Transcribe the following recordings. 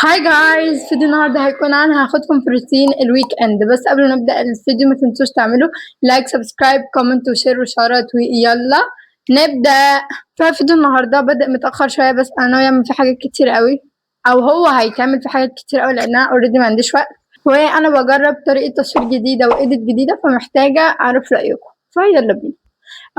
Hi guys، فيديو النهارده هيكون عن هاخدكم في روتين ال weekend. بس قبل ما نبدا الفيديو ما تنسوش تعملوا like، subscribe، comment و share وشارات، ويلا نبدا. ففيديو النهارده بدا متاخر شوية، بس انا ناوية اعمل فيه حاجات كتير قوي، او هو هيتعمل في حاجات كتير قوي لان انا already ما عنديش وقت، وانا بجرب طريقه تصوير جديدة و edit جديدة، فمحتاجه اعرف رايكم. فيلا بينا.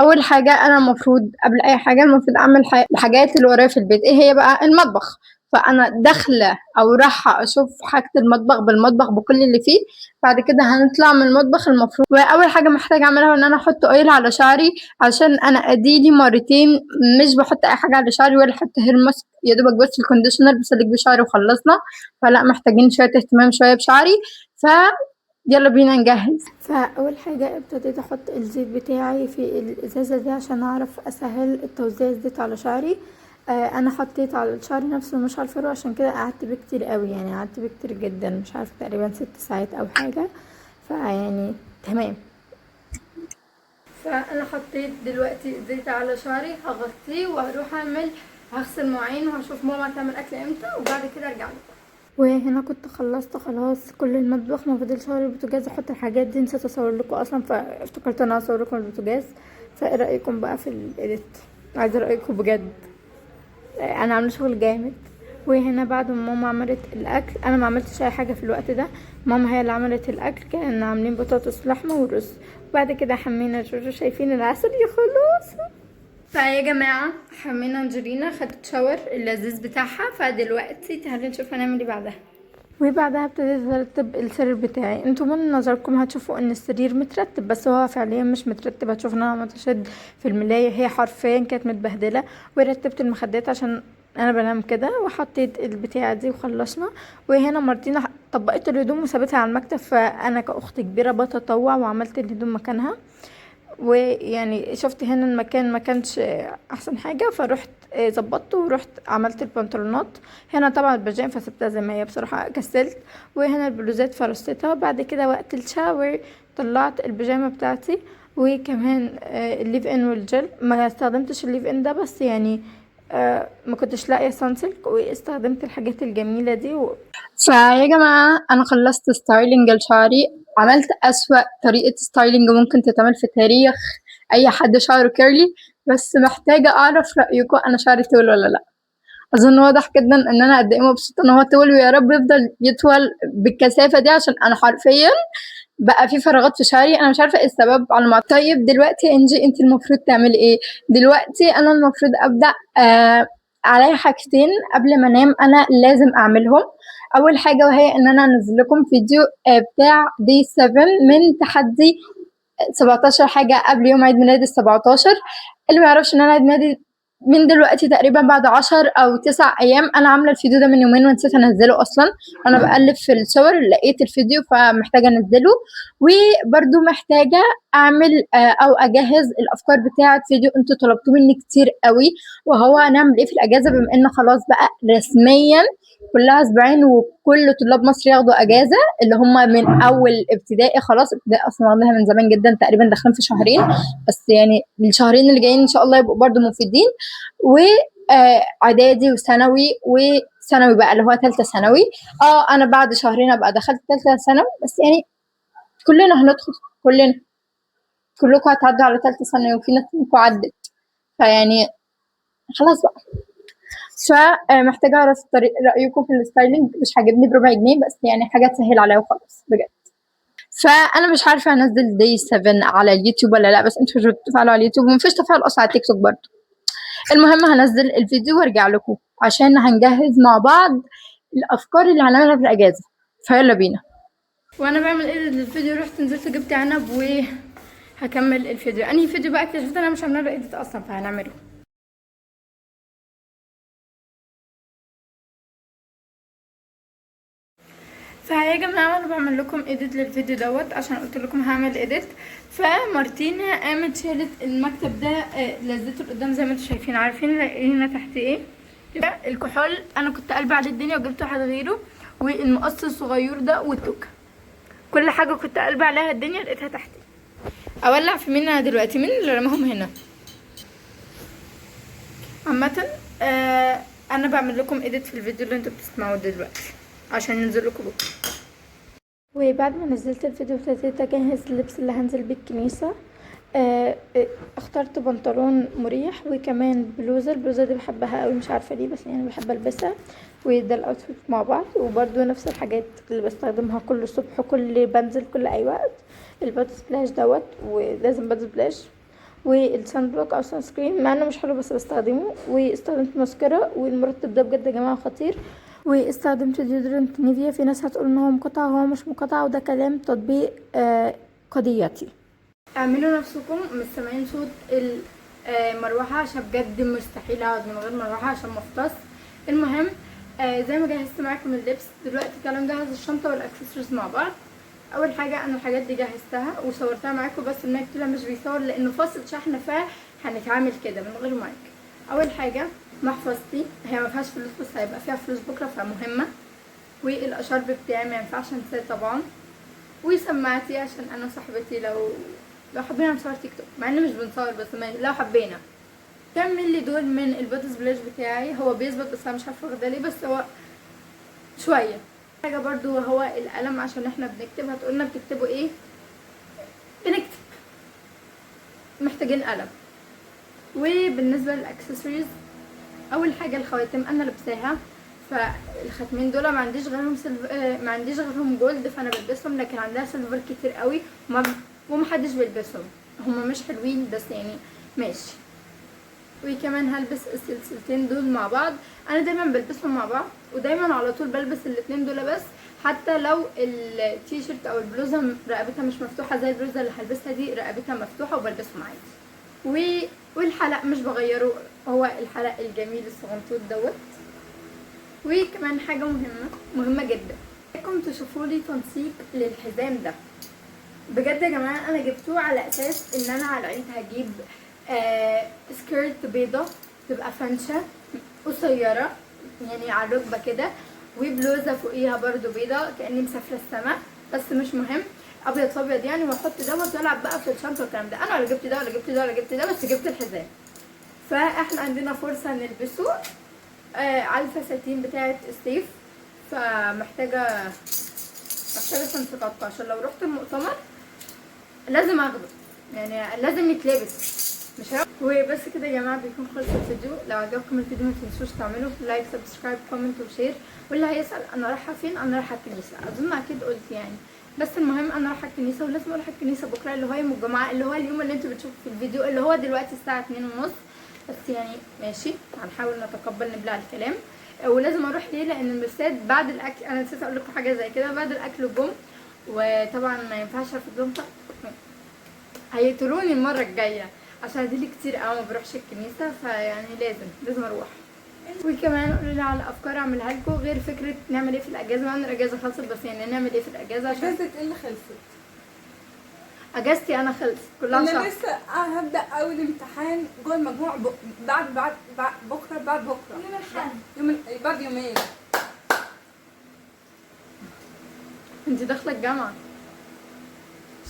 اول حاجة انا المفروض قبل اي حاجة المفروض اعمل الحاجات اللي ورايا في البيت. ايه هي بقى؟ المطبخ. فانا داخله او رايحة اشوف حاجة المطبخ بالمطبخ بكل اللي فيه. بعد كده هنطلع من المطبخ. المفروض واول حاجة محتاجه اعملها ان انا احط oil على شعري، عشان انا اديلي مرتين مش بحط اي حاجة على شعري ولا حتى hair mask، يا دوبك بس ال conditioner بسلك بيه شعري وخلصنا. فلا محتاجين شوية اهتمام شوية بشعري، ف يلا بينا نجهز. فاول حاجة ابتديت احط الزيت بتاعي في الازازه دي عشان اعرف اسهل التوزيع الزيت على شعري. انا حطيت على الشعر نفسه مش على الفروه، عشان كده قعدت بيه كتير قوي، يعني قعدت بيه كتير جدا، مش عارفه تقريبا 6 ساعات او حاجة، فيعني تمام. فانا حطيت دلوقتي زيت على شعري، هغطيه وهروح هغسل مواعين وهشوف ماما تعمل اكل امتى، وبعد كده ارجع لكم. وهنا كنت خلصت خلاص كل المطبخ، ما فاضلش غير البوتاجاز احط الحاجات دي، نسيت اصور لكم اصلا، فافتكرت ان انا اصور لكم البوتاجاز. فايه رايكم بقى في ال edit؟ عايزه رايكم بجد، انا عامله شغل جامد. وهنا بعد ما ماما عملت الاكل، انا ما عملتش اي حاجة في الوقت ده، ماما هي اللي عملت الاكل. كان عاملين بطاطس لحمه ورز، وبعد كده حمينا جوجو، شايفين العسل يا خلاص. فيا جماعة حمينا انجلينا، خدت shower اللذيذ بتاعها، فدلوقتي تعالوا نشوف هنعمل ايه بعدها. وبعدها ابتديت ارتب السرير بتاعي. انتوا من نظركم هتشوفوا ان السرير مترتب، بس هو فعليا مش مترتب. هتشوفوا ان انا عملت اشد في الملايه، هي حرفيا كانت متبهدله. ورتبت المخدات عشان انا بنام كده، وحطيت البتاعه دي وخلصنا. وهنا مارتينا طبقت الهدوم وسابتها على المكتب، فانا كاخت كبيرة بتطوع وعملت الهدوم مكانها. ويعني شفت هنا المكان ما كانش احسن حاجة، فروحت ظبطته ورحت عملت البنطلونات. هنا طبعا البيجامه فسبتها زي ما هي، بصراحة كسلت. وهنا البلوزات فرشتها. بعد كده وقت ال shower طلعت البيجامه بتاعتي، وكمان ال leave in وال gel. ما استخدمتش ال leave in ده، بس ما كنتش لاقيه سانسلك، واستخدمت الحاجات الجميلة دي. فيا جماعة انا خلصت styling لشعري، عملت أسوأ طريقة styling ممكن تتعمل في تاريخ أي حد شعره curly، بس محتاجة أعرف رأيكم، أنا شعري طول ولا لأ؟ أظن واضح جدا إن أنا قد إيه مبسوطة إن هو طول، ويا رب يفضل يطول بالكثافة دي، عشان أنا حرفيا بقى في فراغات في شعري، أنا مش عارفة إيه السبب على ما. طيب دلوقتي إنجي أنت المفروض تعملي إيه؟ دلوقتي أنا المفروض أبدأ، عليا حاجتين قبل ما أنام أنا لازم أعملهم. أول حاجة وهي إن أنا أنزل لكم فيديو، بتاع day 7 من تحدي 17 حاجة قبل يوم عيد ميلادي ال17. اللي ما يعرفش إن أنا عيد ميلادي من دلوقتي تقريبا بعد 10 أو 9 أيام. أنا عاملة الفيديو ده من يومين ونسيت أنزله أصلا، وأنا بقلب في الصور لقيت الفيديو فمحتاجة أنزله. وبرده محتاجة أعمل، أو أجهز الأفكار بتاعة فيديو أنتوا طلبتوه مني كتير قوي، وهو هنعمل إيه في الأجازة، بما إن خلاص بقى رسميا كلها أسبوعين وكل طلاب مصر ياخدوا أجازة، اللي هم من أول ابتدائي، خلاص ابتدائي أصلا واخدينها من زمان جدا، تقريبا داخلين في شهرين، بس الشهرين اللي جايين إن شاء الله يبقوا برضو مفيدين. و، إعدادي وثانوي، وثانوي بقى اللي هو تالتة ثانوي. أنا بعد شهرين أبقى دخلت تالتة ثانوي، بس كلنا هندخل، كلكم هتعدوا على تالتة ثانوي، وفي ناس منكم عدت، فيعني خلاص بقى. فمحتاجة أعرف رأيكم في ال styling، مش عاجبني بربع جنيه، بس حاجة تسهل عليا وخلاص بجد. فأنا مش عارفة أنزل day 7 على اليوتيوب ولا لأ، بس انتوا مش بتتفاعلوا على اليوتيوب، ومفيش تفاعل أصلا على التيك توك برضه. المهم هنزل الفيديو وارجع لكم عشان هنجهز مع بعض الأفكار اللي هنعملها في الأجازة، فيلا بينا. وأنا بعمل edit للفيديو رحت نزلت جبت عنب وهكمل الفيديو. أنهي فيديو بقى؟ اكتشفت أنا مش عاملة له edit أصلا، فهنعمله. فيا جماعة أنا بعمل لكم edit للفيديو دوت عشان قلت لكم هعمل edit. فمارتينا قامت شالت المكتب ده، لزته لقدام زي ما انتم شايفين. عارفين لقينا تحت ايه؟ الكحول انا كنت قلبه على الدنيا وجبت واحد غيره، والمقص الصغير ده، والتوكه، كل حاجة كنت قلبه عليها الدنيا لقيتها تحتي. اولع في مين انا دلوقتي؟ مين اللي رماهم هنا؟ عامة، انا بعمل لكم edit في الفيديو اللي انتوا بتسمعوه دلوقتي. عشان ينزل لكم بكره. وبعد ما نزلت الفيديو ابتديت اجهز اللبس اللي هنزل بيه الكنيسة. اخترت بنطلون مريح وكمان بلوزة، البلوزة دي بحبها قوي مش عارفة ليه بس يعني بحب البسها. وده ال outfit مع بعض، وبرده نفس الحاجات اللي بستخدمها كل صبح كل بنزل كل اي وقت، ال body splash دوت، ولازم body splash، وال sun block او sunscreen مع انه مش حلو بس بستخدمه. واستخدمت ماسكارا، والمرطب ده بجد يا جماعة خطير. واستخدمت deodorant نيفيا، في ناس هتقول ان هو مقطع، هو مش مقطع، وده كلام تطبيق قضيتي. اعملوا نفسكم مش سامعين صوت المروحة عشان بجد مستحيل اقعد من غير مروحة عشان مفطس. المهم زي ما جهزت معاكم اللبس دلوقتي تعالوا نجهز الشنطة والاكسسوارز مع بعض. اول حاجة انا الحاجات دي جهزتها وصورتها معاكم، بس المايك طلع مش بيصور لانه فاصل شحن، فهنتعامل كده من غير مايك. اول حاجة محفظتي، هي ما فيهاش فلوس بس هيبقى فيها فلوس بكره فمهمه. والاشارب بتاعي ما ينفعش انساه طبعا. وسماعتي عشان انا صاحبتي لو حبينا نصور تيك توك، مع ان مش بنصور بس لو حبينا. كام ملي دول من ال body splash بتاعي، هو بيثبت بس انا مش عارفه واخده ليه، بس هو شوية. حاجة برضو هو القلم عشان احنا بنكتب، هتقولنا بتكتبوا ايه؟ بنكتب، محتاجين قلم. وبالنسبة للاكسسوارز، اول حاجة الخواتم انا لابساها، فالخاتمين دول ما عنديش غيرهم ما عنديش غيرهم gold فانا بلبسهم، لكن عندها silver كتير قوي ومحدش بيلبسهم، هما مش حلوين بس يعني ماشي. وكمان هلبس السلسلتين دول مع بعض، انا دايما بلبسهم مع بعض ودايما على طول بلبس الاتنين دول، بس حتى لو التيشيرت او البلوزة رقبتها مش مفتوحة زي البلوزة اللي هلبسها دي رقبتها مفتوحة وبلبسهم عادي. والحلق مش بغيره، هو الحلق الجميل الصغنطوط دوت. وكمان حاجة مهمة مهمة جدا، عايزاكم تشوفوا لي تنسيق للحزام ده بجد يا جماعة. انا جبتوه على اساس ان انا على العيد هجيب skirt بيضة تبقى فنشه قصيرة يعني على الركبة كده، وبلوزه فوقيها برضو بيضة كاني مسافرة السما، بس مش مهم، ابيض في ابيض يعني، واحط دوت والعب بقى في الشنطة والكلام ده. انا ولا جبت ده ولا جبت ده ولا جبت ده، بس جبت الحزام. فاحنا عندنا فرصة نلبسه على الفساتين بتاعه الصيف، فمحتاجه تنسيقات عشان لو رحت المؤتمر لازم اخده، يعني لازم يتلبس مش هيعرف. وبس كده يا جماعة بيكون خلص الفيديو. لو عجبكم الفيديو ما تنسوش تعملوا like subscribe comment و share. واللي هيسال انا رايحة فين، انا رايحة الكنيسة، اظن اكيد قلت يعني، بس المهم انا رايحة الكنيسة ولازم اروح الكنيسة بكره اللي هو يوم الجمعة، اللي هو اليوم اللي انتوا بتشوفوا في الفيديو اللي هو دلوقتي الساعة 2:30، بس يعني ماشي هنحاول نتقبل نبلع الكلام. ولازم اروح ليه؟ لان المسات بعد الاكل، انا نسيت اقول لكم حاجة زي كده، بعد الاكل جم، وطبعا ما ينفعش ارفض لهم، هيقتلوني المرة الجاية عشان دي لي كتير قوي ما بروحش الكنيسة، فيعني لازم اروح. وكمان قولوا لي على افكار اعملها لكم غير فكرة نعمل ايه في الاجازة، مع ان الاجازة خلصت بس يعني نعمل ايه في الاجازة، عشان اجازه ايه اللي خلصت؟ اجازتي انا خلصت كلها انا شهر. لسه هبدا اول امتحان جوه المجموع بعد بعد بعد بكره، بعد بكره يوم الأحد. يوم بعد يومين. انت داخله الجامعة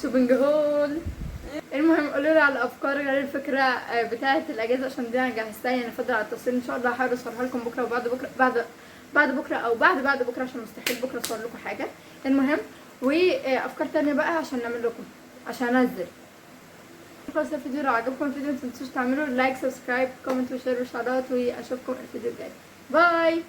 shopping haul. المهم قولوا لي على افكار غير الفكرة بتاعه الاجازة عشان دي انا جهزتها، يعني فاضل على التصوير ان شاء الله هحاول اصورها لكم بكره وبعد بكره، بعد بكره او بعد بكره عشان مستحيل بكره اصور لكم حاجة. المهم وافكار تانية بقى عشان نعمل لكم، عشان انزل. خلاص الفيديو، لو عجبكم الفيديو ما تنسوش تعملوا like subscribe comment و share وشارات، واشوفكم الفيديو الجاي. bye.